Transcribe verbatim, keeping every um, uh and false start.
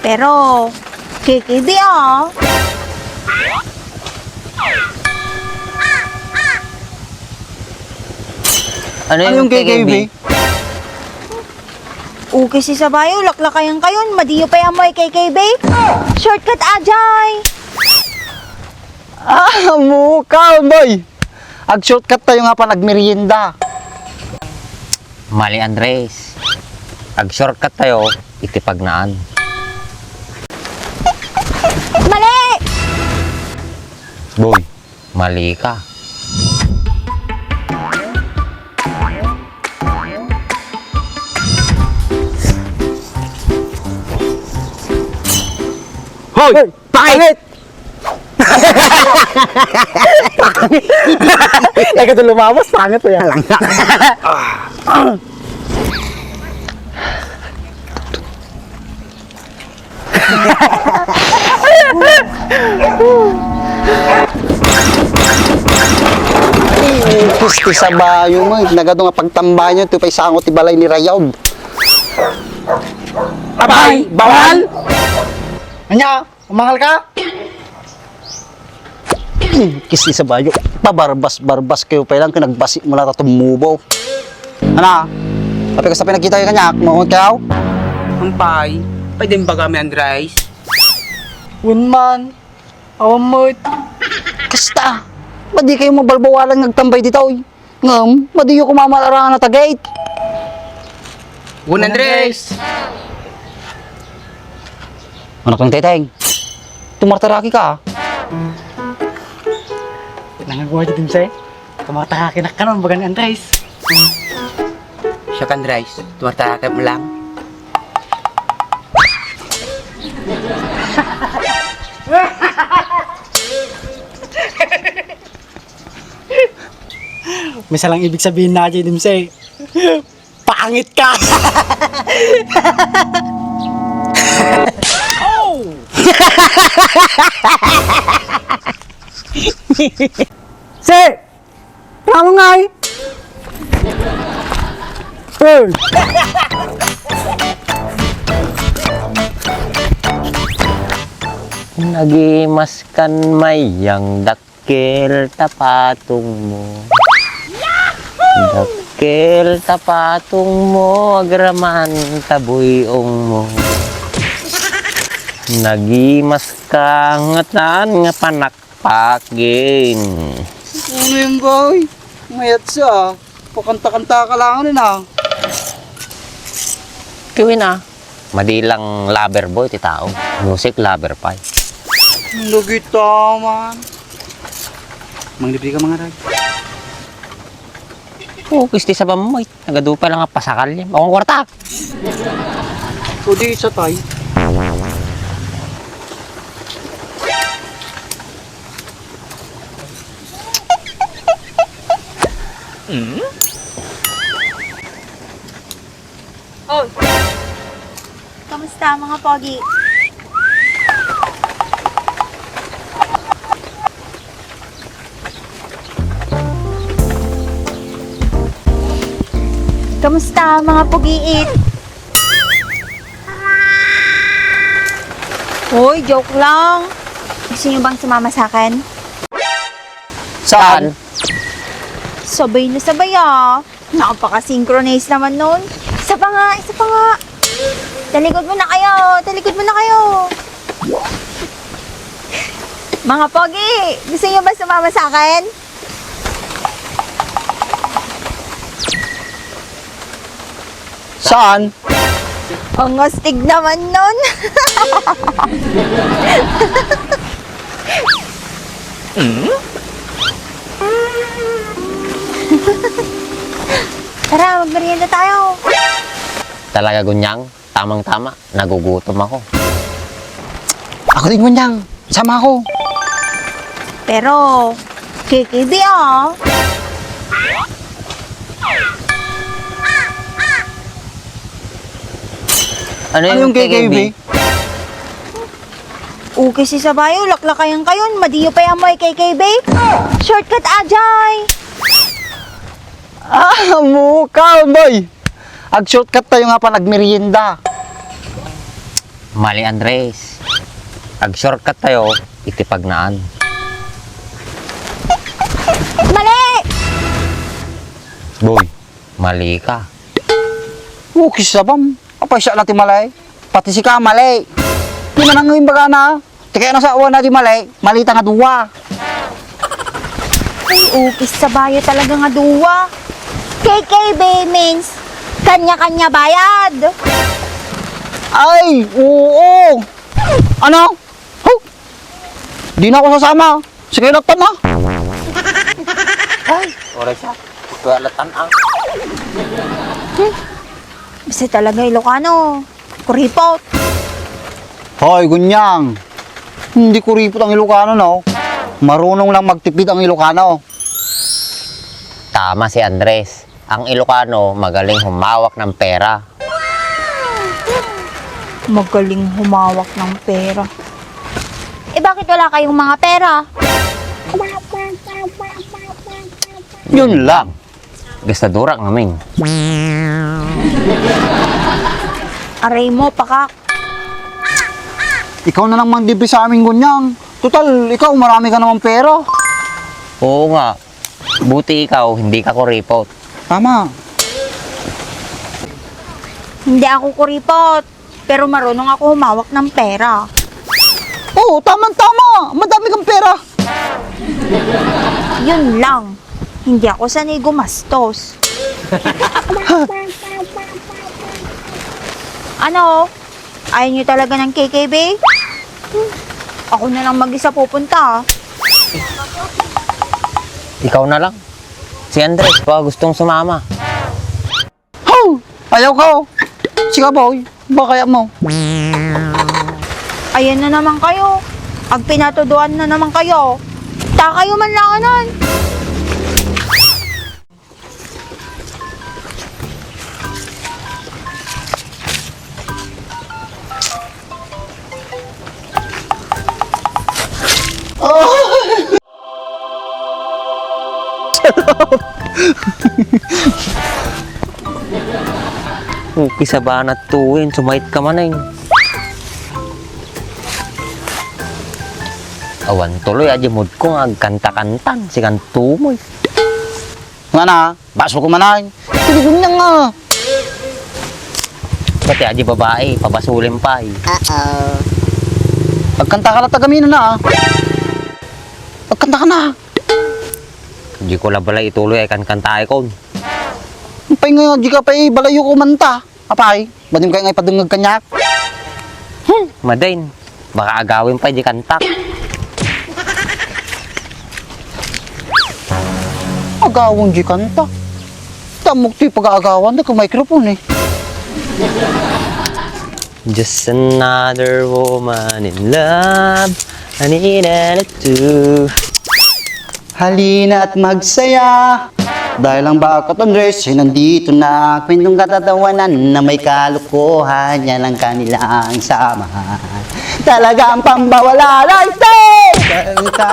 Pero, K K B, ah. Ano yung K K B? Okay, si Sabayo, laklakayan kayon. Madiyo pay ammoy K K B. Shortcut, ajay. Ah, mukaw, boy. Ag-shortcut tayo nga pa nagmerienda. Mali, Andres. Ag-shortcut tayo iti pagnaan. Mali! Boy, mali ka. Hoy! Hoy! Pangit! Pangit! Ay, kato lumawas, pangit, eh. Alang. Pusti, Sabayo mo, eh. Nagado nga pagtambay niyo, ti pay sango ti balay ni Rayaw. Abay, bawal! Anya? Umangal ka? Kisti, Sabayo, pabarbas-barbas kayo pa lang, kinagbasi mo na tatumubo. Ana, apay kasta pinagkita kayo kanya, maungot kayo? Ampay, pwede ba kami, Andres? Wen man, awan met. Kasta, madi kayo mabalbawalan ngagtambay dita, oy. Ngem, madiyo kumamalarangan a tagayt. Wen, Andres! Anak ng Teteng, tumartaraki ka, ah. Nangagwa di din siya, eh. Tumartaraki na ka nun, bagan Andres. Siya ka, Andres. Tumartaraki mo lang. May salang ibig sabihin na, J D M C. Pangit ka! Oh! Si! Tama nga eh! Eh! Nagimas kan mayang dak- Dakkel ta patong mo. Dakkel ta patong mo, agraman ta buy-ong mo. Nagimas ka ngatan nga panakpakin. Ano yung boy? Mayat siya, ah. Pakanta-kanta ka lang, ano na? Kiwin, ah. Madi lang lover boy ti tao. Music lover pay. Lugit man. Manglibre ka, mga rag. Oo, kisti sa bammoy. Nagadu pay lang nga pasakal yan. Akong kwarta. O di isa tay. Hmm? Oh. Kamusta, mga pogi? Kamusta, mga pogiit? Hoy, joke lang. Gusto niyo bang sumama sa akin? Saan? Sabay na sabay, ah. Napaka-synchronize naman nun. Isa pa nga, isa pa nga. Talikod muna kayo, talikod muna kayo. Mga pogi, gusto niyo ba sumama sa akin? Saan? Ang astig naman nun. Hmm? Tara, magmerienda tayo. Talaga, Gunyang? Tamang-tama, nagugutom ako. Ako din, Gunyang. Sama ako. Pero, K K B, oh. Ano yung K K B? Okay, si Sabayo, laklakayan kayon. Madiyo pay ammoy K K B. Shortcut, ajay! Ah, mukaw, boy! Ag-shortcut tayo nga pa nagmerienda. Mali, Andres. Ag-shortcut tayo iti pagnaan. Mali! Boy, mali ka. Ukis sabam. Apay siya na ti mali? Pati sika mali. Di man ang imbagana. Ti kaya nasawa na di mali, mali ta nga dua. Ay, ukis sa bayo talaga nga dua. K K B means kanya-kanya bayad. Ay, oo. Ano? Huh? Di na ako sasama. Sige, lakpan na. Ay, oras siya. Kutualatan ang. Basta talaga Ilocano. Kuripot. Hoy, Gunyang. Hindi kuripot ang Ilocano, no? Marunong lang magtipid ang Ilocano. Tama si Andres. Ang Ilocano, magaling humawak ng pera. Magaling humawak ng pera. Eh, bakit wala kayong mga pera? Yun lang. Gastadora ngamin. Aray mo, pakak. Ikaw na lang manggibri sa amin, Gunyang. Total, ikaw, marami ka naman pera. Oo nga. Buti ikaw, hindi ka kuripot. Tama. Hindi ako kuripot, pero marunong ako humawak ng pera. Oo, tamang-tama. Madami kang pera. Yun lang. Hindi ako sanay gumastos. Ano? Ayaw niyo talaga ng K K B? Ako na lang mag-isa pupunta, ah. Ikaw na lang. Si Andres pa gustong sumama. Ho! Ayaw ka, oh. Sige, boy. Baka kaya mo. Ayan na naman kayo. Agpinatuduan na naman kayo. Ta kayo man lang anan. Okay, sa banat tuwin, sumait ka man, eh. Awan tuloy, adi mood ko nga agkanta-kantan, si kanto mo, eh. Nga na, baso ko manay. Tiligon niya nga. Pati adi babae, pabasulin pa, eh. Uh-oh. Agkanta ka na tagamina na, ah. Agkanta ka na. Di ko la balay ituloy ay kankantaay kon. Apay nga, di ka pa ibalayo ko manta. Apay, badim kay nga ipadungag kaniak. Hmm, madain. Baka agawin pa di kantak. Agawin di kanta. Tamok ti pag-aagawan na ka microphone eh. Just another woman in love. Anina na to. Halina't magsaya. Dahil ang Bakat Andres ay nandito na. Kwentong katatawanan na may kalokohan. Yan ang kanilang samahan. Talagang pambawala. Lighting! Kanta.